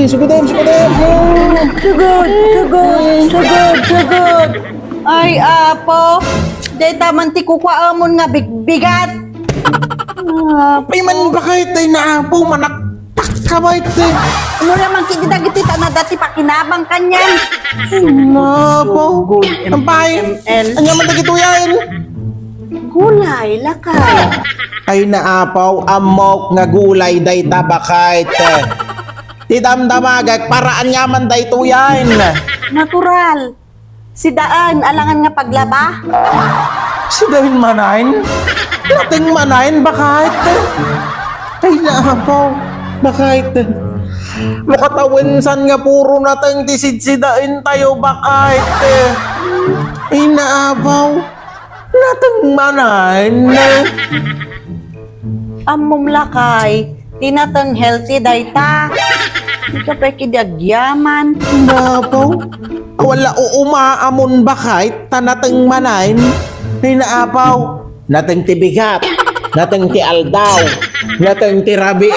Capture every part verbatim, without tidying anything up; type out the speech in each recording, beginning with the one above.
Sugudem, sugudem. Sugod, sugod, sugod, sugod. Ay, Apo, dayta man ti kukuaamon nga bigbigat. Ah, Pay man bakay tay na Apo, manakpak ka ba iti? Ano naman kiti dagiti tanada ti pakinabang kanyan? Apo, ampay. Anya man dagitoy ay? Gulay, lakay. Ay na Apo, ammok nga gulay dayta bakay. Ti damdamagek, para aniaman daytoyen? Natural. Sidaen, alangan nga paglaba. Sidaen manen? Nateng manen, bakay? Ay, naapaw, bakay? Makatawensan nga puro nateng ti sidsidaentayo, bakay? Ay, naapaw. Nateng manen. Ammom lakay, ti nateng healthy dayta. Dika pay kidi agyaman. Napaw. Wala uuma amon bakay, ta nateng manen. Ay naapaw. Nateng ti bigat. Nateng ti aldaw. Nateng ti rabii.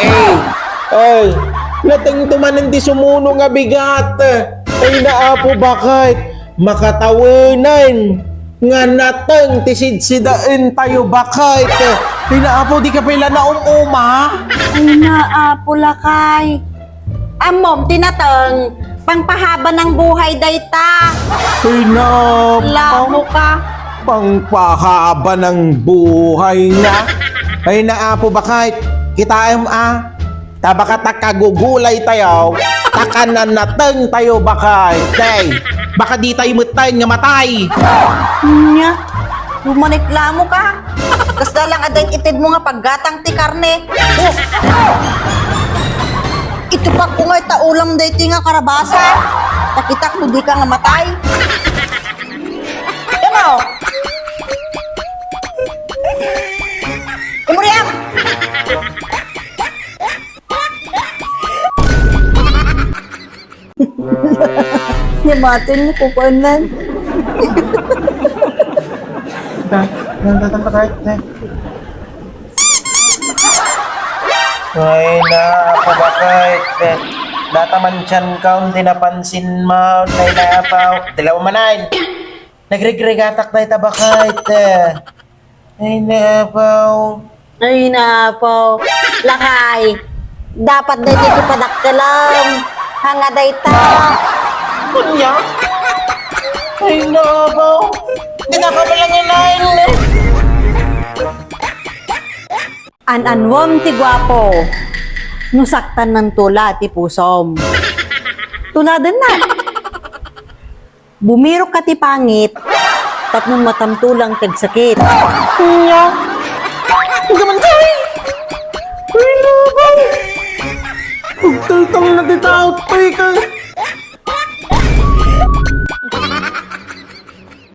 Ay, nateng to manen ti sumuno nga bigat. Ay naapo bakay. Makatawenan nga nateng ti sidsidaentayo, bakay. Ay naapo, dika pay la naum-uma? Ay naapo, lakay. Ammom, ti nateng, pangpahaba ng buhay dayta. Ay naapo. Lamo ka. Pangpahaba ng buhay na. Ay naapo, bakay. Kitaem a. Ta baka ta kagugulaytayo, ta kananatengtayo, bakay. Day, baka ditayo metten nga matay. Nya, rumaniklamo ka. Kasla lang adda itedmo nga paggatang ti karne. Oh. Ito pa ko nga ita ulam daytoy nga karabasa. Takitak mo di ka nga matay. Imo. Imo, Riam. Niya matin ni kukuanan. Ay, na, ako bakit? Data man siyan ka, hindi napansin mo. Ay, na, apaw. Dilaw manan. Nagregregatak na ita bakit? Ay, naapaw. Ay, naapaw. Lakay, dapat daytoy ti padakkelam. Hanga dayta. Anya? Ay, naapaw. Tinakabalangan na yun, eh. An-anwam ti guapo, no saktan ng tula ti pusom. Tuladen na. Bumirok ka ti pangit, tapno matamtulang ti agsakit. Nya? Gaman ka, eh! Ay, nabay! Agtaltal na ti tao, toy ka!